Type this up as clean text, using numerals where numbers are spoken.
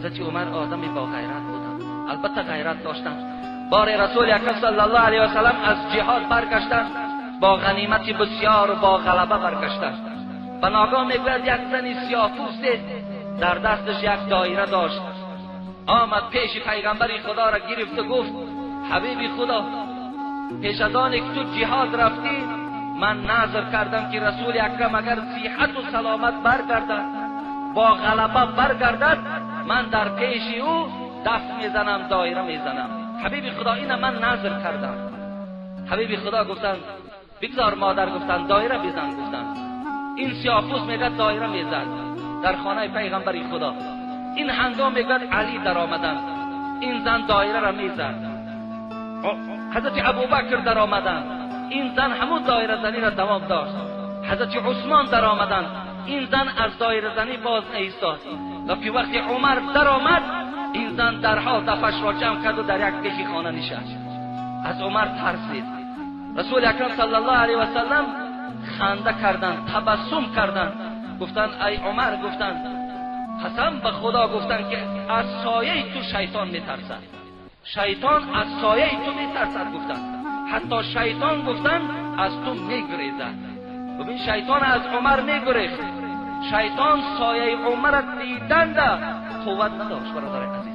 Ҳазрати Умар одами бо ғайрат буданд, албатта ғайрат доштанд. Бори Расули Акрам саллаллоҳу алайҳи васаллам аз ҷиҳод баргаштанд, бо ғанимати бисёр ва бо ғалаба баргаштанд. Ба ногоҳ мегӯяд як зани сиёҳпӯсте дар дасташ як доира дошт. Омад пеши пайғамбари Худо ра гирифт ва гуфт: ҳабиби Худо, пеш аз оне ки ту ҷиҳод рафтӣ, ман назр кардам ки Расули Акрам агар сиҳату саломат баргардад, бо ғалаба баргардад, ман дар пеши ӯ даф мезанам, доира мезанам. Ҳабиби Худо, ина ман назр кардам. Ҳабиби Худо гуфтанд: бигзор модар, гуфтанд, доира бизан, гуфтанд. Ин сиёҳпӯст мегӯяд доира мезад дар хонаи пайғамбари Худо. Ин ҳангом мегӯяд Алӣ даромаданд, ин зан доираро мезад. Ҳазрати Абубакр даромаданд, ин зан ҳамун доиразаниро давом дошт. Ҳазрати Усмон даромаданд, ин зан аз доиразанӣ боз наистод. Лекин вақте Умар даромад, ин зан дарҳол дафашро ҷамъ карду дар як пеши хона нишаст. Аз Умар тарсид. Расули Акрам саллаллоҳу алайҳи васаллам ханда карданд, табассум карданд, гуфтанд: ай Умар, гуфтанд, қасам ба Худо, гуфтанд, ки аз сояи ту шайтон метарсад. Шайтон аз сояи ту метарсад, гуфтанд. Ҳатто шайтон, гуфтанд, аз ту мегурезад. Бибин, шайтон аз Умар мегурехт. Шайтон сояи Умарро диданда қувват надошт, бародари азиз.